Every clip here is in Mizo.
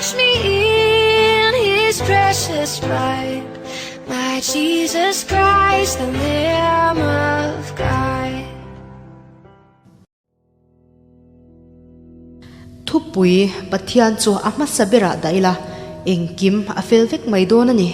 Wash me in his precious blood. My Jesus Christ, the Lamb of God. Thupui, Pathian chu a hmasa berah dah ila, engkim a fel vek mai dawn a ni.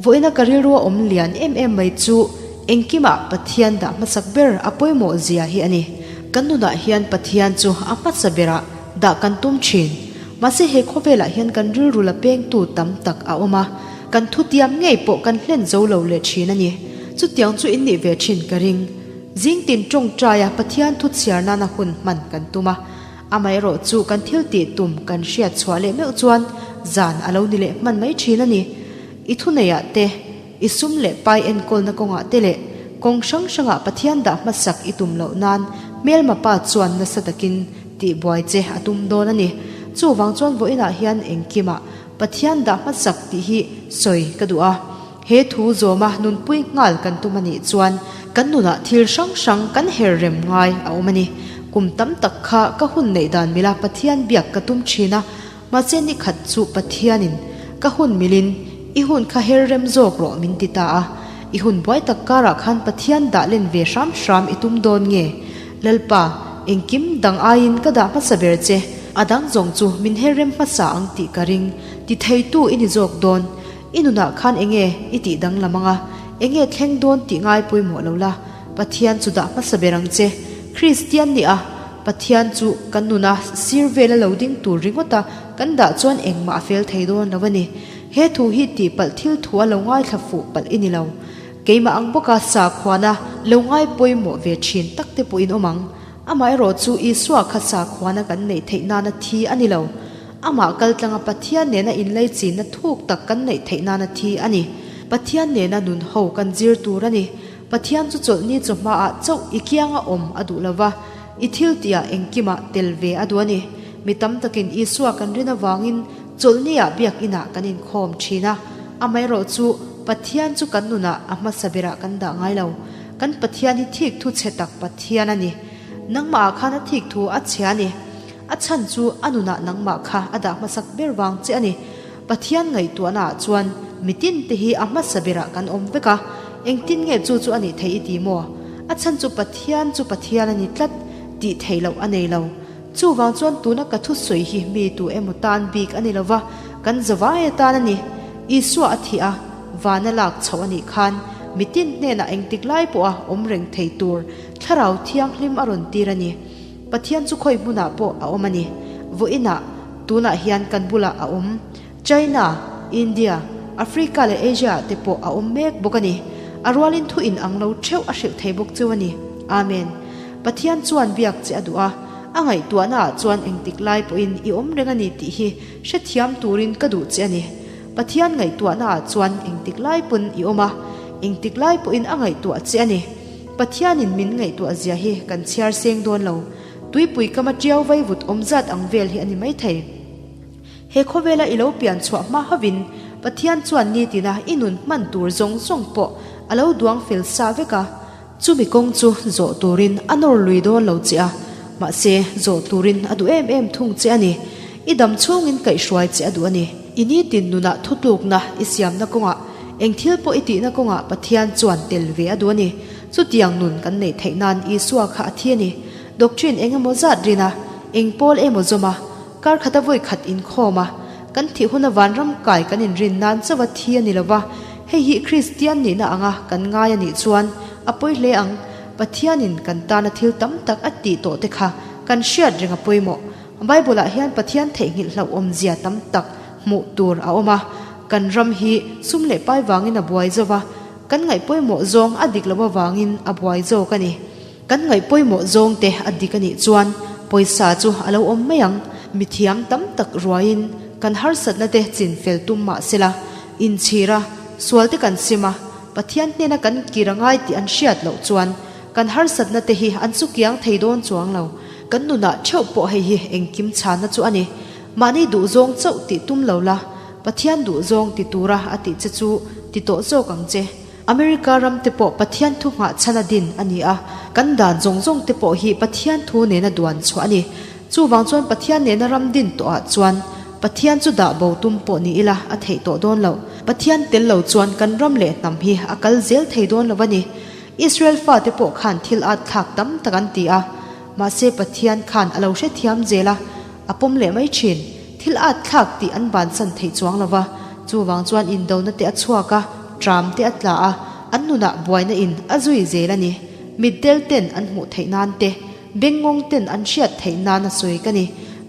Vawiina ka rilrua awm lian em em mai chu engkimah Pathian dah hmasak ber a pawimawh zia hi a ni. Kan nunah hian Pathian chu a hmasa berah dah kan tum thin. Mahse he khawvelah hian kan rilru la pengtu tam tak a awm a, kan thutiam ngei pawh kan hlen zo lo leh thin a ni. Chutiang chu in nih ve thin ka ring. Zingtin tawngtaia Pathian thu chhiar nana hun hman kan tum a, amaherawh chu kan thil tih tum kan hriat chhuah leh meuh chuan zan a lo ni leh hman mai thin a ni. I thuneiah te, i sum leh pai enkawlna kawngah te leh kawng hrang hrangah Pathian dah hmasak i tum loh nan hmelma pa chuan nasa takin tihbuai che a tum dawn a ni. Chuvang chuan vawiinah hian engkimah Pathian dah hmasak tih hi sawi ka duh a. He thu zawma nunpui nghal kan tum a nih chuan kan nunah thil hrang hrang kan her rem ngai a awm a ni. Kum tam tak kha ka hun neih dan mila Pathian biak ka tum thin a, mahse ni khat chu Pathianin ka hun milin i hun kha her rem zawk rawh min ti ta a. I hun buai tak karah khan Pathian dah len ve hram hram i tum dawn nge? Lalpa, engkim dang aiin ka dah hmasa ber che, a dang zawng chu min her rem hmasa ang tih ka ring, ti theitu i ni zawk dawn. I nunah khan enge i tih danglam anga, enge thleng dawn tih ngai pawimawh lo la, Pathian chu dah hmasa ber ang che. Kristian nia, Pathian chu kan nuna sir vela lo ding tur ringawta kan dah chuan engmah a fel thei dawn lo a ni. He thu hi tihpalh thil thu a lo ngaithla fuh palh i ni lo. Keimah ang bawka sakhuana lo ngai pawimawh ve thin tak te pawhin awm ang. Amaherawh chu Isua kha sakhuana kan neih theih nana thi a ni lo. Amah kaltlanga Pathian nena inlaichinna thuk tak kan neih theih nana thi a ni. Pathian nena nun ho kan zir tur a ni. Pathian chu chawlhni chawhmaah chauh i kianga awm a duh lo va, i thil tihah engkimah tel ve a duh a ni. Mi tam takin Isua kan rin avangin chawlhniah biakinah kan inkhawm thin a. Amaherawh chu Pathian chu kan nunah a hmasa berah kan dah ngai lo. Kan Pathian hi thik thu chhe tak Pathian a ni. Nangmahah khan a thik thu a chhia a ni. A chhan chu a nunah nangmah kha a dah hmasak ber vang che a ni. Pathian ngaihtuahnaah chuan mitin te hi a hmasa berah kan awm vek a, engtin nge chu chu a nih theih i ti maw? A chhan chu Pathian chu Pathian a ni tlat tih theih loh a nei lo. Chuvang chuan tuna ka thusawi hi mi tu emaw tan bik a ni lo va, kan zavai atan a ni. Isua a thih a, vana lak chhoh a nih khan mitin hnenah engtik lai pawha awm reng thei tur Thlarau Thianghlim a rawn tir a ni. Pathian chu khawi hmunah pawh a awm a ni. Vawiinah, tunah hian kan bulah a awm. China, India, Africa leh Asia ah te pawh a awm mek bawk a ni. A rualin thu in ang lo theuh a hrilh thei bawk cheu a ni. Amen. Pathian chuan biak che a duh a, a ngaihtuahna ah chuan engtik lai pawhin i awm reng a ni tih hi hrethiam turin ka duh che a ni. Pathian ngaihtuahna ah chuan engtik lai pawn i awm a, engtik lai pawhin a ngaihtuah che a ni. Pathianin min ngaihtuah zia hi kan chhiar seng dawn lo. Tuipui kama tiau vaivut awm zat ang vel hi a ni maithei. He khawvela i lo pian chhuah hma hovin Pathian chuan nitina i nun hman tur zawng zawng pawh a lo duang fel sa vek a. Chumi kawng chu zawh turin a nawr lui dawn lo che a, mahse zawh turin a duh em em thung che a ni. I dam chhungin kaihhruai che a duh a ni. I nitin nunah thutlukna i siamna kawngah Eng thil pawh i tihna kawngah Pathian chuan tel ve a duh a ni. Chutiang nun kan neih theih nan Isua kha a thi a ni. Doctrine eng emaw zat rin a, eng pawl emaw zawm a, kar khata vawi khat inkhawm a, kan thih huna vanram kai kan inrin nan chauh a thi a ni lo va, hei hi Kristian nihna anga kan ngai a nih chuan a pawi hle ang. Pathianin kan tana thil tam tak a tih tawh te kha kan hriat reng a pawimawh. Bible-ah hian Pathian theihnghilh hlauhawmzia tam tak hmuh tur a awm a. Kan ram hi sum leh pai vangin a buai zo va, kan ngaih pawimawh zawng a dik loh avangin a buai zawk a ni. Kan ngaih pawimawh zawng te a dik a nih chuan pawisa chu a lo awm mai ang. Mithiam tam tak ruaiin kan harsatna te chin fel tum mah sela, inchhira sual te kan sim a, Pathian hnena kan kir a ngai tih an hriat loh chuan kan harsatna te hi an chu kiang thei dawn chuang lo. Kan nunah theuh pawh hei hi engkim chhanna chu a ni. Mahni duhzawng chauh tih tum lo la, Pathian duhzawng ti tura a tih che chu ti tawh zawk ang che. America ram te pawh Pathian thu nghah chhan a din a ni a, kan dan zawng zawng te pawh hi Pathian thu nena duan chhuah a ni. Chuvang chuan Pathian nena ram din tawhah chuan Pathian chu dah bo tum pawh ni ila a theih tawh dawn loh. Pathian tel lo chuan kan ram leh hnam hi a kal zel thei dawn lo a ni. Israel fate pawh khan thil at thlak tam tak an ti a, mahse Pathian khan a lo hrethiam zel a, a pawm leh mai thin. Thil at thlak tih an bansan theih chuang lo va, chuvang chuan indona te a chhuak a, tram te a tla a, an nunah buaina in a zui zel a ni. Mitdel ten an hmuh theih nan te, bengngawng ten an hriat theih nan a sawi ka ni.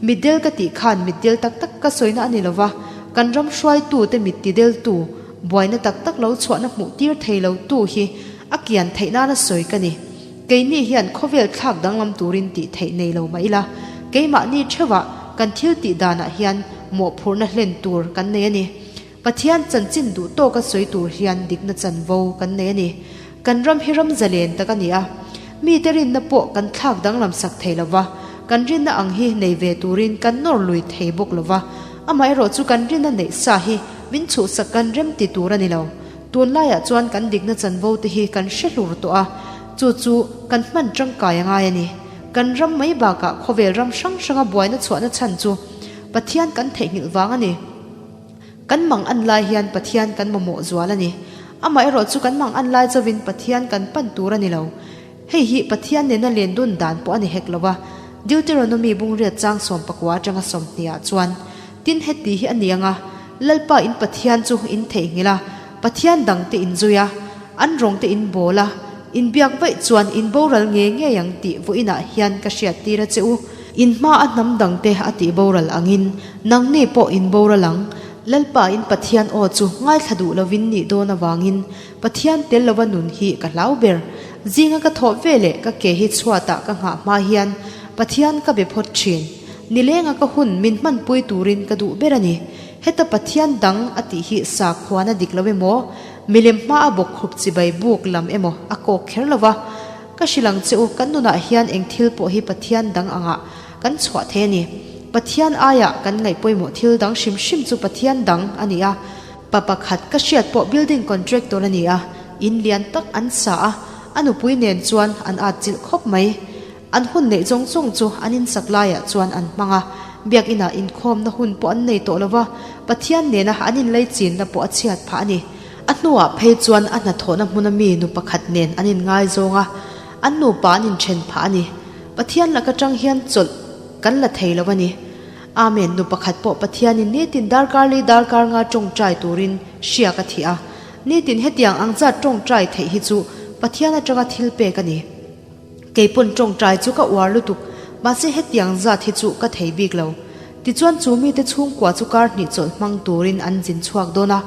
Mitdel ka tih khan mitdel tak tak ka sawina a ni lo va, kan ram hruaitu te mit tidel tu, buaina tak tak lo chhuahna hmuh tir thei lo tu hi a kian theih nan a sawi ka ni. Keini hian khawvel thlak danglam turin tih theih nei lo mah ila, keimahni theuhah kan thil tih danah hian mawhphurhna hlen tur kan nei a ni. Pathian chanchin duh tawka sawi tur hian dikna chanvo kan nei a ni. Kan ram hi ram zalen tak a ni a, mite rinna pawh kan thlak danglam sak thei lo va, kan rinna ang hi nei ve turin kan nawr lui thei bawk lo va, amaherawh chu kan rinna neih sa hi min chhuhsak kan rem ti tur a ni lo. Tunlaiah chuan kan dikna chanvo te hi kan hre hlur tawh a, chu chu kan hman tangkai a ngai a ni. Kan ram mai bakah khawvel ram hrang hranga buaina chhuahna chhan chu Pathian kan theihnghilh vang a ni. Kan mang an lai hian Pathian kan mamawh zual a ni. Amaherawh chu kan mang an lai chovin Pathian kan pan tur a ni lo. Hei hi Pathian nena len dun dan pawh a ni hek lo a, Deuteronomy bungriat chang 19 atanga 20 ah chuan, Tin heti hi a ni ang a, Lalpa in Pathian chu in theihnghilh a, Pathian dangte in zui a, an rawngte in bawl a, in biak vaih chuan in boral nge ngei ang tih vawiinah hian ka hriattir a che u. In hma a hnam dangte a tih boral angin nangni pawh in boral ang. Lalpa in Pathian aw chu ngaithla duh lovin nih dawn avangin Pathian tel lova nun hi ka hlau ber. Zinga ka thawh ve leh ka ke hi chhuatah ka nghah hma hian Pathian ka be phawt thin. Nilenga ka hun min hmanpui turin ka duh ber a ni. Heta Pathian dang a tih hi sakhuana dik lo emaw, milem hma a bawk khup chibai buk lam emaw a kawk kher lo va. Ka hrilh ang che u, kan nunah hian eng thil pawh hi Pathian dang angah kan chhuah thei a ni. Pathian aiah kan ngaih pawimawh thil dang hrim hrim chu Pathian dang a ni a. Pa pakhat ka hriat pawh building contractor a ni a, in lian tak an sa a, a nupui nen chuan an atchilh khawp mai. An hun neih zawng zawng chu an insak laiah chuan an hmang a, biakinah inkhawmna hun pawh an nei tawh lo va, Pathian nena an inleichinna pawh a chhiat phah a ni. A hnuah phei chuan a hnathawhna hmuna mi nu pakhat nen an inngaizawng a, an nupa an inthen phah a ni. Pathian laka tang hian chawlh kan la thei lo a ni. Amen, nu pakhat pawh Pathianin nitin darkar li darkar nga tawngtai turin hriak a thih a. Nitin hetiang ang zat tawngtai theih hi chu Pathian atanga thil pek a ni. Kei pawn tawngtai chu ka uar lutuk, mahse hetiang zat hi chu ka thei bik lo. Tichuan chu mite chhungkua chu kar hnih chawlh hmang turin an zin chhuak dawn a,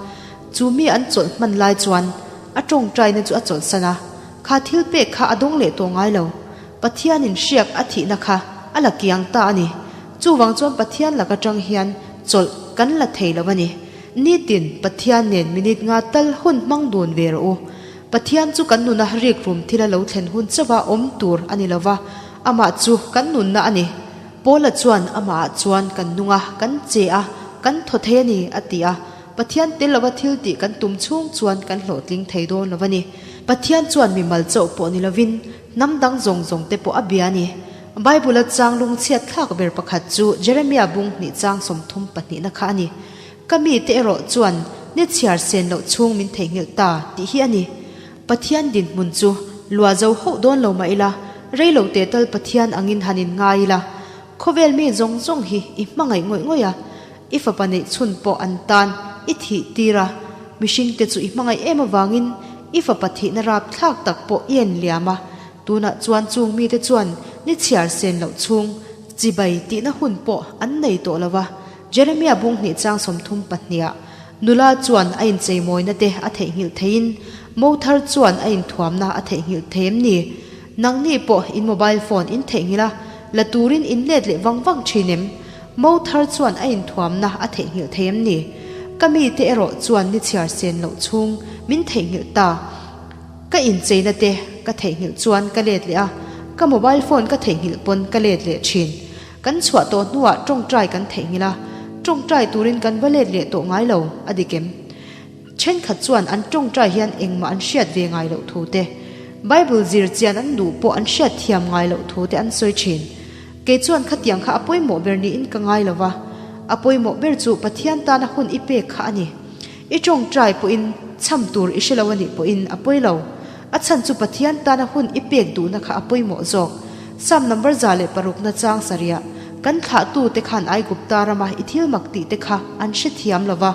chu mi an chawlh hman lai chuan a tawngtaina chu a chawlhsan a, kha thil pek kha a dawng leh tawh ngai lo. Pathianin hriak a thihna kha a la kiang ta a ni. Chuvang chuan Pathian lak atang hian chawlh kan la thei lo a ni. Nitin Pathian nen minute nga tal hun hmang dun ve rawh u. Pathian chu kan nuna rikrum thil a lo thlen hun chauha awm tur a ni lo va, amah chu kan nunna a ni. Paula chuan amahah chuan kan nung a, kan che a, kan thaw thei a ni, a ti a. Pathian tel lova thil tih kan tum chhung chuan kan hlawhtling thei dawn lo a ni. Pathian chuan mimal chauh pawh ni lovin hnam dang zawng zawng te pawh a bia a ni. Bible-a chang lungchhiat thlak ber pakhat chu Jeremia bung hnih chang 30 pahnihna kha a ni. Ka mite erawh chuan ni chhiar sen loh chhung min theihnghilh ta tih hi a ni. Pathian dinhmun chu lua zo hauh dawn lo mah ila, rei lo teh tal Pathian angin han in ngai ila, khawvel mi zawng zawng hi i hmangaih ngawih ngawih a, i fapa neih chhun pawh an tan i thih tir a, mihringte chu i hmangaih em avangin i fapa thihna rap thlak tak pawh i en liam a, tunah chuan chung mite chuan ni chhiar sen loh chhung chibai tihna hun pawh an nei tawh lo va. Jeremia bung hnih chang 32 ah nula chuan a incheimawina te a theihnghilh theiin mo thar chuan a inthuamna a theihnghilh thei em ni? Nangni pawh in mobile phone in theihnghilh a, la turin in let leh vang vang thin em? Mo thar chuan a inthuamna a theihnghilh thei em ni? Ka mite erawh chuan ni chhiar sen loh chhung min theihnghilh ta. Ka incheina te ka theihnghilh chuan ka let leh a, ka mobile phone ka theihnghilh pawn ka let leh thin. Kan chhuah tawh hnuah tawngtai kan theihnghilh a, tawngtai turin kan va let leh tawh ngai lo, a dik em? Thenkhat chuan an tawngtai hian engmah an hriat ve ngai loh thu te, Bible zir chian an duh pawh an hriat thiam ngai loh thu te an sawi thin. Kei chuan khatiang kha a pawimawh ber niin ka ngai lo va. A pawimawh ber chu Pathian tana hun i pek kha a ni. I tawngtai pawhin chham tur i hre lo a nih pawhin a pawi lo. A chhan chu Pathian tana hun i pek duhna kha a pawimawh zawk. Psalm number 106 chang sarih kan thlahtute khan Aigupta rama i thil mak tih te kha an hrethiam lo va,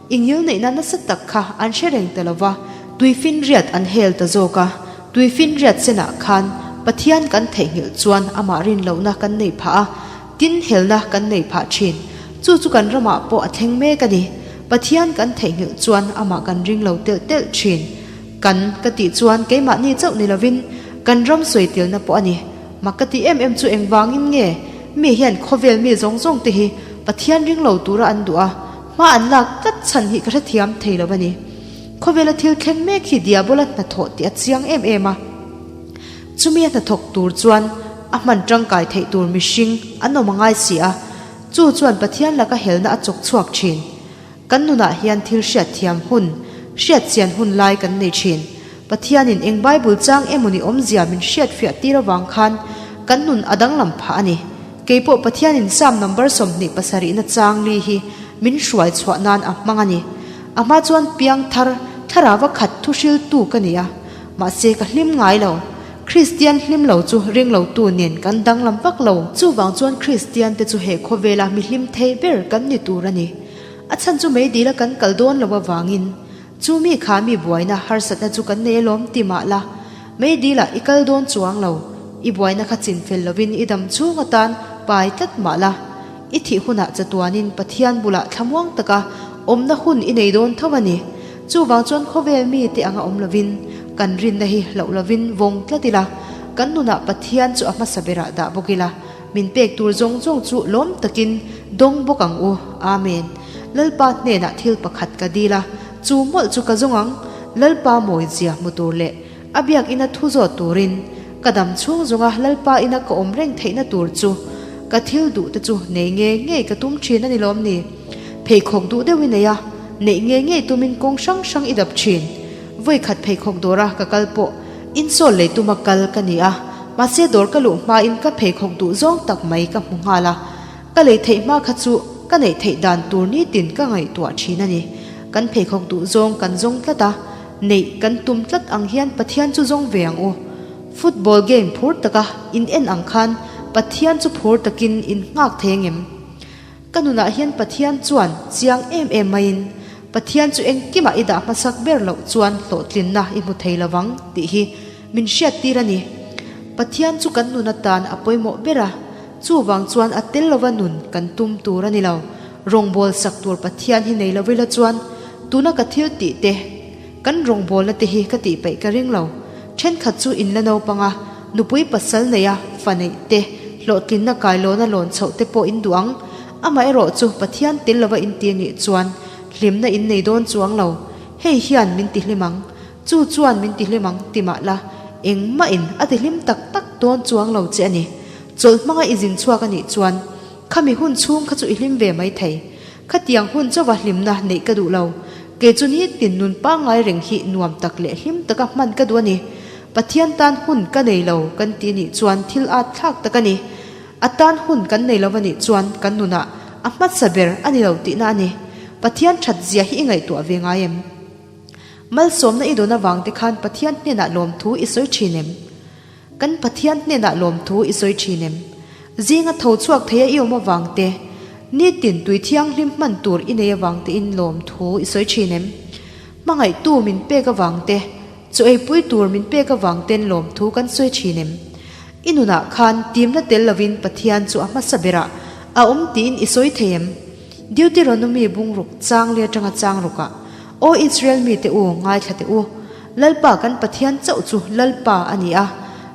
i ngilneihna nasa tak kha an hre reng ta lo va, tuifinriat an hel ta zawk a, tuifinriat senah khan Pathian kan theihnghilh chuan amah rinlohna kan nei phah a, tin helna kan nei phah thin. Chu chu kan ramah pawh a thleng mek a ni. Pathian kan theihnghilh chuan amah kan ring lo telh telh thin. Kan ka tih chuan keimahni chauh ni lovin kan ram sawi telna pawh a ni. Mak ka tih em em chu engvangin nge mi hian khawvel mi zawng zawng te hi Pathian ring lo tura an duh a, hma an lak tlat chhan hi ka hrethiam thei lo a ni. Khawvela thil thleng mek hi Diabola hnathawh tih a chiang em em a. Chumi a hnathawk tur chuan a hman tangkai theih tur mihring an awm a ngai si a, chu chuan Pathian laka helna a chawk chhuak thin. Kan nunah hian thil hriatthiam hun, hriatchian hun lai kan nei thin. Pathianin eng Bible chang emawni awmzia min hriatfiah tir avang khan kan nun a danglam phah a ni. Keipawh Pathianin Psalm number 27 na chang li hi min hruai chhuah nan a hmang a ni. A hma chuan piang thar, thlarava khat thu hriltu ka ni a, mahse ka hlim ngai lo. Kristian hlim lo chu ring lo tu nen kan danglam vak lo. Chuvang chuan Kristian te chu he khawvela mi hlim thei ber kan ni tur a ni. A chhan chu meidila kan kal dawn lo avangin chu mi kha mi buaina harsatna chu kan nei alawm ti mah la, meidila i kal dawn chuang lo, i buaina kha chinfel lovin i dam chhung atan pai tlat mah la, i thih hunah chatuanin Pathian bulah thlamuang taka awmna hun i nei dawn tho a ni. Chuvang chuan khawvel mite anga awm lovin kan rinna hi hlauh lovin vawng tlat ila, kan nunah Pathian chu a hmasa berah dah bawk ila, Min pek tur zawng zawng chu lawm takin dawng bawk ang u. Amen. Lalpa hnenah thil pakhat ka dil a, chu mawlh chu ka zawng ang, Lalpa mawizia hmu tur leh a biakina thu zawt turin, ka dam chhung zawnga Lalpa ina ka awm reng theihna tur chu ka thil duh te chu nei ngei ngei ka tum thin a ni lawm ni? Pheikhawk duh deuh i nei a, neih ngei ngei tumin kawng hrang hrang i dap thin. Vawikhat pheikhawk dawra ka kal pawh Insawl lei tuma kal ka ni a, mahse dawr ka luh hmain ka pheikhawk duh zawng tak mai ka hmu nghal a, ka lei theih hma kha chu ka neih theih dan tur nitin ka ngaihtuah thin a ni. Kan pheikhawk duh zawng kan zawng tlat a, neih kan tum tlat ang hian Pathian chu zawng ve ang u. Football game phur taka in en ang khan Pathian chu phur takin in nghak thei angem? Ka nunah hian Pathian chuan chiang em em maiin, Pathian chu engkimah i dah hmasak ber loh chuan hlawhtlinna i hmu thei lovang tih hi min hriattir a ni. Pathian chu kan nun atan a pawimawh ber a, chuvang chuan a tel lova nun kan tum tur a ni lo. Rawngbâwl sak tur Pathian hi nei lovila chuan tuna ka thil tih te, kan rawngbâwlna te hi ka tih peih ka ring lo. Thenkhat chu in la naupang a, nupui pasal nei a, fa neih te, hlawhtlinna kailawna lawn chhoh te pawh in duh ang. Amaherawh chu Pathian tel lova in ti anih chuan hlimna in nei dawn chuang lo. Hei hian min ti hlim ang, chu chuan min ti hlim ang ti mah la, engmah in a ti hlim tak tak dawn chuang lo che a ni. Chawlh hmanga i zin chhuak anih chuan khami hun chhung kha chu i hlim ve mai thei. Khatiang hun chauha hlimna neih ka duh lo. Kei chu nitin nun pangngai reng hi nuam tak leh hlim taka hman ka duh a ni. Pathian tan hun ka nei lo kan ti nih chuan thil at thlak tak a ni. A tan hun kan nei lo a nih chuan kan nunah a hmasa ber a ni lo tihna a ni. Pathian that zia hi i ngaihtuah ve ngai em? Malsawmna i dawn avang te khan Pathian hnenah lawmthu i sawi thin em? Kan Pathian hnenah lawmthu i sawi thin em? Zinga tho chhuak theia i awm avang te, nitin tui thianghlim hman tur i nei avang tein lawmthu i sawi thin em? Hmangaihtu min pek avang te, chaw eipui tur min pek avang ten lawmthu kan sawi thin em? I nunah khan timna tel lovin Pathian chu a hmasa berah a awm tiin i sawi thei em? Deuteronomy bungruk chang li atanga chang rukah, Aw Israel mite u, ngaithla teh u! Lalpa kan Pathian chauh chu Lalpa a ni a,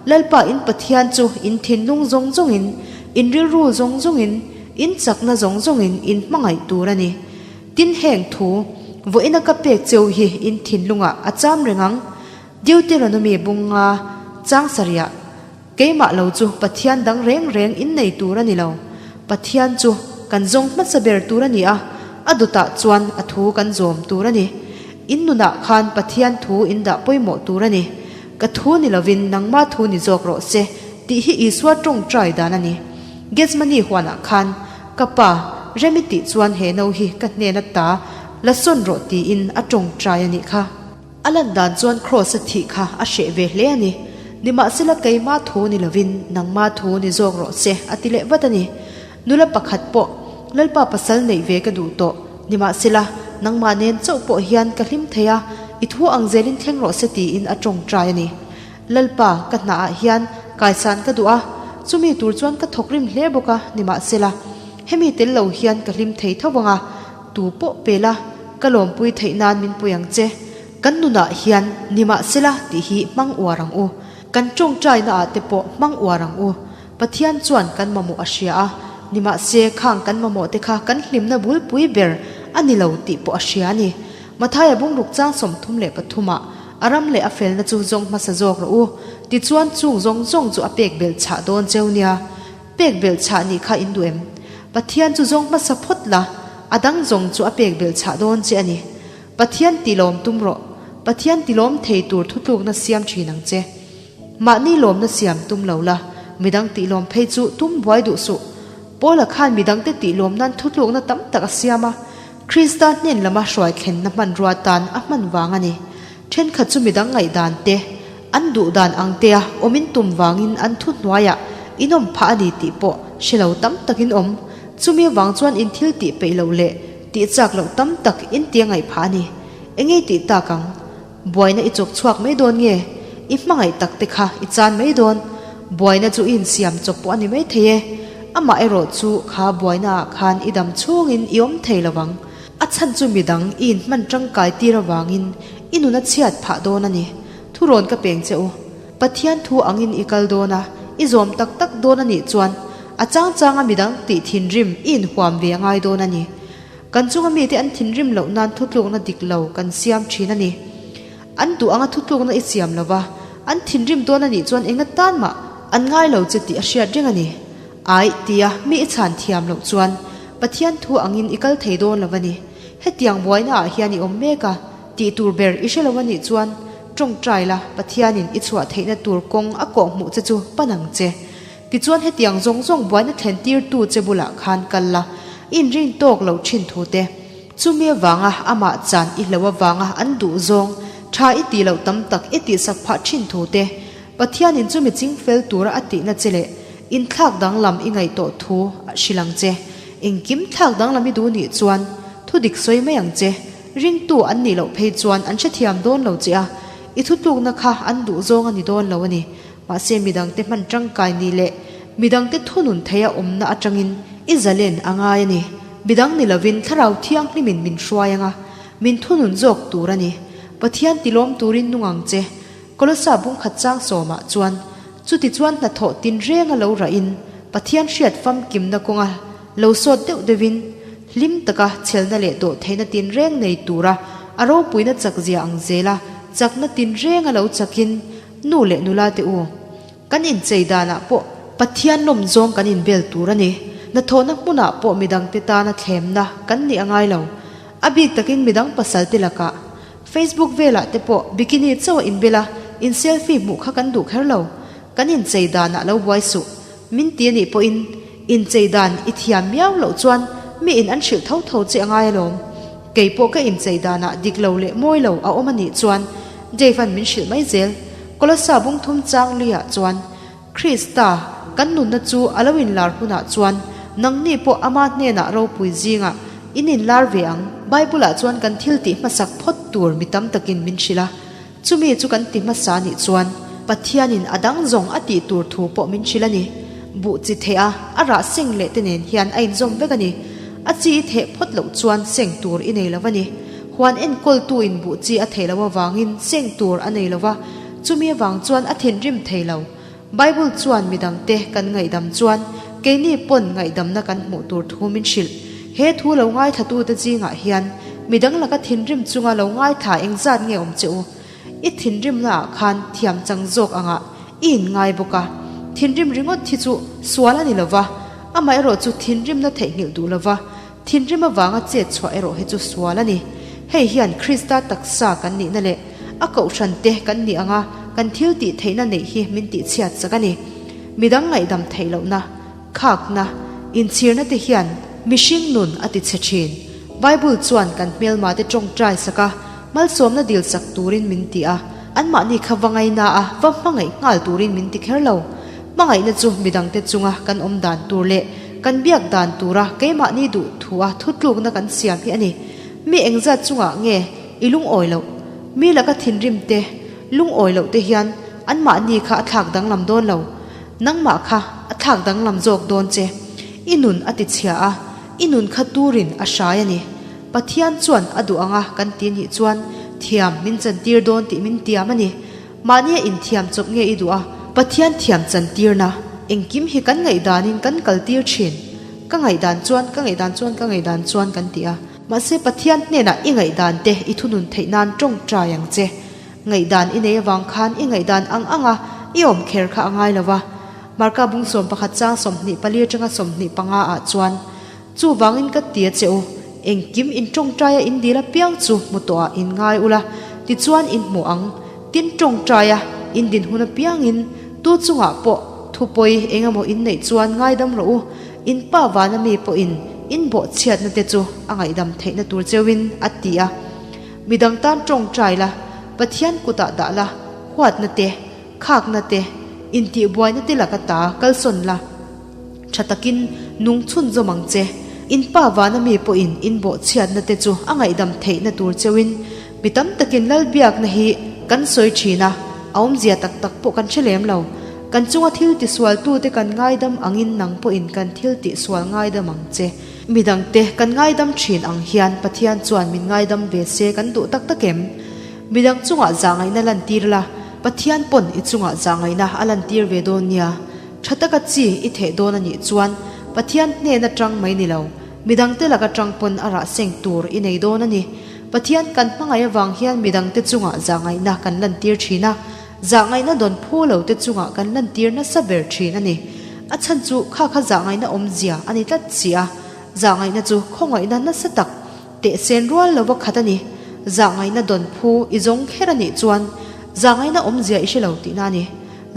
Lalpa in Pathian chu in thinlung zawng zawngin, in rilru zawng zawngin, in chakna zawng zawngin in hmangaih tur a ni. Tin heng thu, vawiina ka pek cheu hi in thinlungah a cham reng ang. Deuteronomy bunga chang sarihah, Keimah lo chu Pathian dang reng reng in nei tur a ni lo. Pathian chu kan zawng hmasa ber tur a ni a, a dawtah chuan a thu kan zawm tur a ni. In nunah khan Pathian thu in dah pawimawh tur a ni. Ka thu ni lovin nangma thu ni zawk rawh se tih hi Isua tawngtai dan a ni. Gethsemane huanah khan, Ka Pa! rem i tih chuan he no hi ka hnen ata la sawn rawh tiin a tawngtai a nih kha. A lan dan chuan Kraws a thih kha a hreh ve hle a ni. Nimahsela keima thu ni lovin nangma thu ni zawk rawh se a ti leh vat a ni. Nula pakhat pawh Lalpa pasal neih ve ka duh tawh. Nimahsela nangmah nen chauh pawh hian ka hlim thei a, i thu ang zelin thleng rawh se tiin a tawngtai a ni. Lalpa, ka hnaah hian kaisan ka duh a, chumi tur chuan ka thawkrim hle bawk a, nimahsela hemi tel lo hian ka hlim thei tho vang a, Tu pawh pe la, ka lawmpui theih nan min pui ang che. Kan nunah hian nimahsela tih hi hmang uar ang u. Kan tawngtaina ah te pawh hmang uar ang u. Pathian chuan kan mamawh a hria a, nimahse khang kan mamawh te kha kan hlimna bulpui ber a ni lo tih pawh a hria a ni. Mathaia bungruk chang 33 ah a ram leh a felna chu zawng hmasa zawk rawh u. Tichuan chung zawng zawng chu a pek belh chhah dawn cheu nia. Pek belh chhah nih kha in duh em? Pathian chu zawng hmasa phawt la, a dang zawng chu a pek belh chhah dawn che a ni. Pathian tilawm tum rawh. Pathian tilawm thei tur thutlukna siam thin ang che. Mahni lawmna siam tum lo la, midang tihlawm phei chu tum buai duh suh. Paula khan midangte tihlawm nan thutlukna tam tak a siam a, Krista hnen lama hruai thlenna hmanrua tan a hman vang a ni. Thenkhat chu midang ngaihdan te, an duh dan ang tea awmin tum vangin an thu hnuaiah in awm phah a ni tih pawh hre lo tam takin awm. Chumi avang chuan in thil tih peih loh leh tih chak loh tam tak in tia ngaih phah a ni. Eng nge tih tak ang? Buaina i chawk chhuak mai dawn nge? I hmangaih tak te kha i chan mai dawn? Buaina chu i insiam chawp pawh a ni mai thei e. Amah erawh chu kha buaina ah khan i dam chhungin i awm thei lo vang. A chhan chu midang i inhman tangkai tir avangin i nun a chhiat phah dawn a ni. Thurawn ka peng che u. Pathian thu angin i kal dawn a, i zawm tak tak dawn a nih chuan a chang changa midang tih thinrim i inhuam ve a ngai dawn a ni. Kan chunga mite an thinrim loh nan thutlukna dik lo kan siam thin a ni. An duh anga thutlukna i siam lo va, an thinrim dawn a nih chuan enga tan mah an ngai lo che tih a hriat reng a ni. Aih tia mi i chhan thiam loh chuan Pathian thu angin i kal thei dawn lo a ni. Hetiang buaina ah hian i awm mek a, tih tur ber i hre lo a nih chuan tawngtai la Pathianin i chhuah theihna tur kawng a kawh hmuh che chu pan ang che. Tichuan hetiang zawng zawng buaina thlen tirtu che bulah khan kal la, i inring tawk lo thin thu te. Chumi avanga amah chan i hlo avanga an duh zawng tha i tih loh tam tak i tihsak phah thin thu te, Pathianin chumi ching fel tura a tihna che leh inthlak danglam i ngaih tawh thu a hrilh ang che. Engkim thlak danglam i duh nih chuan thu dik sawi mai ang che. Ringtu an nih loh phei chuan an hrethiam dawn lo che a, i thutlukna kha an duh zawng a ni dawn lo a ni. Mahse midangte hman tangkai ni leh midangte thunun theia awmna atangin i zalen a ngai a ni. Midang ni lovin Thlarau Thianghlimin min hruai anga min thunun zawk tur a ni. Pathian tilawm turin nung ang che. Kolosa bungkhat chang sawmah chuan chuti chuan hnathawh tinrenga lo rahin Pathian hriat famkimna kawnga lo sawt deuh deuhin hlim taka chhelna leh dawhtheihna tinreng nei tura a ropuina chakzia ang zela chakna tinrenga lo chakin Nu leh nula te u, kan inchei danah pawh Pathian lawm zawng kan inbel tur a ni. Hnathawhna hmunah pawh midangte tana thlemna kan nih a ngai lo. A bik takin midang pasal te lakah. Facebook velah te pawh bikini chauh a inbel a, in selfie hmuh kha kan duh kher lo. Kan inchei danah lo buai suh. Min ti a nih pawhin inchei dan i thiam miau loh chuan mi in an hrilh tho tho che a ngai alawm. Kei pawh ka inchei danah dik lo leh mawi lo a awm a nih chuan Dave an min hrilh mai zel. Kolossa bungthum chang luiah chuan Krista kan nunna chu a lo inlar hunah chuan nangni pawh ama hnenah ropui zingah in inlar ve ang. Bible-ah chuan kan thil tih hmasak phawt tur mi tam takin min hrilh a. Chumi chu kan ti hmasa nih chuan Pathianin a dang zawng a tih tur thu pawh min hrilh a ni. Buh chi theh a, a rah seng leh te nen hian a inzawm vek a ni. A chi i theh phawt loh chuan seng tur i nei lo a ni. Huan enkawltu in buh chi a theh loh avangin seng tur a nei lo va, chumi avang chuan a thinrim thei lo. Bible chuan midangte kan ngaihdam chuan keini pawn ngaihdamna kan hmuh tur thu min hrilh. He thu lo ngaithlatute zingah hian midang laka thinrim chunga lo ngaithla engzat nge awm che u? I thinrimnaah khan thiam chang zawk angah i inngai bawk a. Thinrim ringawt hi chu sual a ni lo va, amaherawh chu thinrimna theihnghilh duh lo va, Thinrim avanga chet chhuah erawh hi chu sual a ni. Hei hian Krista taksa kan nihna leh a kohhran te kan nih anga kan thil tih theihna neih hi min tihchhiat chak a ni. Midang ngaihdam theih lohna, khakna, inchhirna te hian. Mihring nun a ti chhe thin. Bible chuan kan hmelmate tawngtai sak a, malsawmna dil sak turin min ti a, anmahni kha va ngaina a, va hmangaih nghal turin min ti kher lo. Hmangaihna chu midangte chunga kan awm dan tur leh kan biak dan tura keimahni duh thua thutlukna kan siam hi a ni. Mi engzat chungah nge i lungawi loh? Mi laka thinrim te, lungawi loh te hian anmahni kha a thlak danglam dawn lo. Nangmah kha a thlak danglam zawk dawn che. I nun a ti chhia a, i nun kha turin a hrai a ni. Pathian chuan a duh anga kan ti nih chuan thiam min chantir dawn tih min tiam a ni. Mahnia inthiam chawp nge i duh a? Pathian thiam chantirna engkim hi kan ngaihdanin kan kaltir thin. Ka ngaihdan chuan, ka ngaihdan chuan, ka ngaihdan chuan kan ti a. Mahse Pathian hnenah i ngaihdan te i thunun theih nan tawngtai ang che. Ngaihdan i nei avang khan i ngaihdan ang anga i awm kher kha a ngai lo va. Marka bung 11 chang 24 atanga 25 ah chuan, Chuvangin ka ti a che u, engkim in tawngtaia in dil apiang chu hmu tawhah in ngai ula, tichuan in hmu ang. Tin tawngtaia in din hun apiangin tu chungah pawh thupawi engemaw in neih chuan ngaidam rawh u, in pa vana mi pawhin in bawhchhiatna te chu a ngaihdam theihna tur cheuhin a ti a. Midang tan tawngtai la, Pathian kutah dah la, huatna te, khakna te, intihbuaina te laka ta kalsawn la. Tha takin nung chhunzawm ang che. In pa vana mi pawhin in bawhchhiatna te chu a ngaihdam theihna tur cheuhin mi tam takin Lalbiakna hi kan sawi thin a, a awmzia tak tak pawh kan hre lem lo. Kan chunga thil tisualtute kan ngaidam angin nang pawhin kan thil tihsual ngaidam ang che. Midangte kan ngaidam thin ang hian Pathian chuan min ngaidam ve se kan duh tak tak em? Midang chungah zahngaihna lantir la, Pathian pawn i chungah zahngaihna a lantir ve dawn nia. Tha taka chi i theh dawn a nih chuan Pathian hnen atang mai ni lo, midangte lak atang pawn a rah seng tur i nei dawn a ni. Pathian kan hmangaih avang hian midangte chungah zahngaihna kan lantir thin a, zahngaihna dawn phu lo te chungah kan lantir nasa ber thin a ni. A chhan chu kha kha zahngaihna awmzia a ni tlat si a, zahngaihna chu khawngaihna nasa tak teh sen rual lova khat a ni. Zahngaihna dawn phu i zawng kher a nih chuan zahngaihna awmzia i hre lo tihna a ni.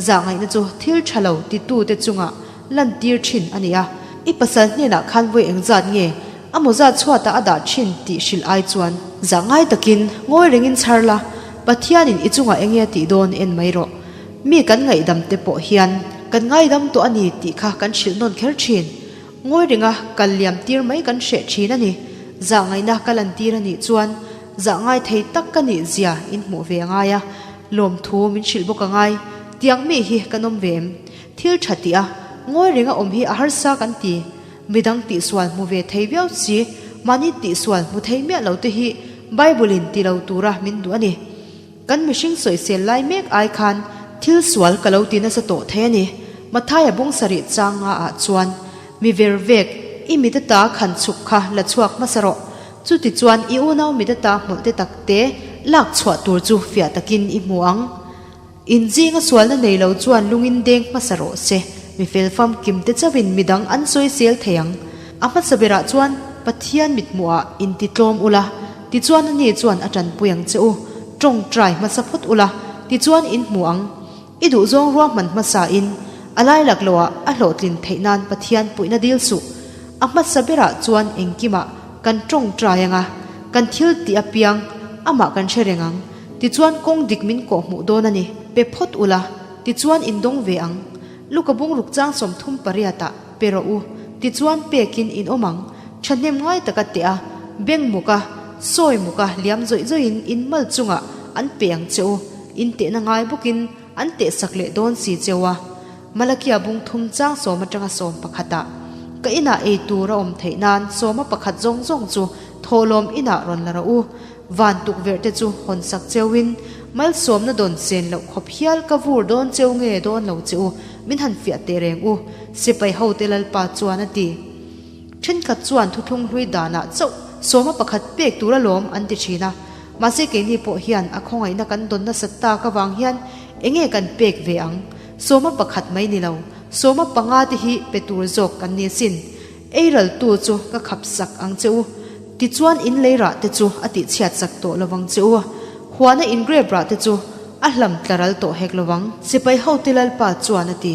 Zahngaihna chu thil tha lo titute chunga lantir thin a ni a, i pasal hnenah khan vawi engzat nge a mawza chhuatah a dah thin tih hrilh ai chuan zahngai takin ngawi rengin chhar la, Pathianin i chungah enge a tih dawn en mai rawh. Mi kan ngaihdam te pawh hian kan ngaidam tawh a ni tih kha kan hrilh nawn kher thin. Ngawi ringa kal liam tir mai kan hreh thin a ni. Zahngaihna ka lantir a nih chuan zahngai thei tak ka nih zia in hmuh ve a ngai a. Lawmthu min hrilh bawk a ngai. Tiang mi hi kan awm ve em? Thil tha tih a, ngawi renga awm hi a harsa kan ti. Midang tihsual hmu ve thei viau si, mahni tihsual hmu thei miah lo te hi Bible in ti lo tura min duh a ni. Kan mihring sawisel lai mek ai khan thil sual ka lo ti nasa tawh thei a ni. Mathaia bung sarih chang nga ah chuan, Mi ver vek, i mit ata khan chhuk kha la chhuak hmasa rawh. Chutichuan i unau mit ata hmawlh te tak te lak chhuah tur chu fiah takin i hmu ang. In zinga sualna nei lo chuan lungin deng hmasa rawh se, mi fel famkim te chauhin midang an sawisel thei ang. A hmasa berah chuan Pathian mithmuhah intitlawm ula, tichuan ani chuan a tanpui ang che u. Tawngtai hmasa phawt ula, tichuan in hmu ang. I duhzawng ruahman hmasain a lai lak loah a hlawhtlin theih nan Pathian puihna dil suh. A hmasa berah chuan engkimah kan tawngtai anga, kan thil tih apiang amah kan hre reng ang. Tichuan kawng dik min kawh hmuh dawn a ni. Pe phawt ula, tichuan in dawng ve ang. Luka bungruk chang 38 ah pe rawh u, tichuan pekin in awm ang. Thahnem ngai taka teh a, beng muk a, sawi muk a liam zawih zawihin in mal chungah an pe ang che u. In tehna ngai bawkin an tehsak leh dawn si cheu a. Malakia bung thum chang sawm atanga sawm pakhatah, Ka inah ei tur a awm theih nan sawma pakhat zawng zawng chu thawhlawm inah rawn la rawh u. Van tukverh te chu hawn sak cheuin malsawmna dawn sen loh khawp hial ka vur dawn cheu nge dawn lo che u, min han fiah teh reng u, sipai hote Lalpa chuan a ti. Thenkhat chuan thuthlung hlui danah chauh sawma pakhat pek tur alawm an ti thin a. Mahse keini pawh hian a khawngaihna kan dawn nasat tak avang hian enge kan pek ve ang? Sawma pakhat mai ni lo, sawma panga te hi pe tur zawk kan ni asin. Ei raltu chu ka khap sak ang che u. Tichuan in lei rah te chu a tihchhiat sak tawh lovang che u. Huana in grep rah te chu a hlam tla ral tawh hek lovang. Sipai hote Lalpa chuan a ti.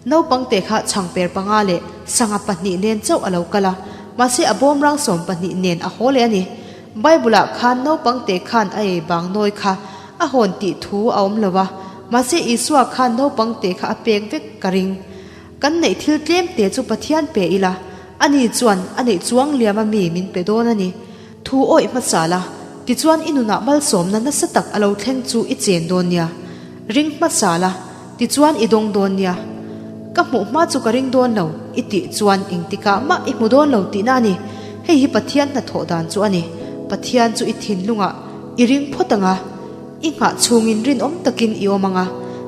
Naupangte kha chhangper panga leh sangha pahnih nen chauh a lo kal a. Mahse a bawmrang 12 nen a haw leh a ni. Bible ah khan naupang te khan a ei bang nawi kha a hawn tih thu a awm lo a, mahse Isua khan naupang te kha a pek vek ka ring. Kan neih thil tlem te chu Pathian pe ila, ani chuan a neih chuang liam a mi min pe dawn a ni. Thu awih hmasa la, tichuan i nunah malsawmna nasa tak a lo thleng chu i chen dawn nia. Ring hmasa la, tichuan i dawng dawn nia. Ka hmuh hma chu ka ring dawn lo, i tih chuan engtikah mah i hmu dawn lo tihna a ni. Hei hi Pathian hnathawh dan chu a ni. Pathian chu i thinlungah i ring phawt ang a, i nghah chhungin rinawm takin i awm ang a,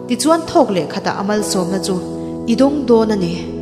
tichuan thawk leh khatah a malsawmna chu i dawng dawn a ni.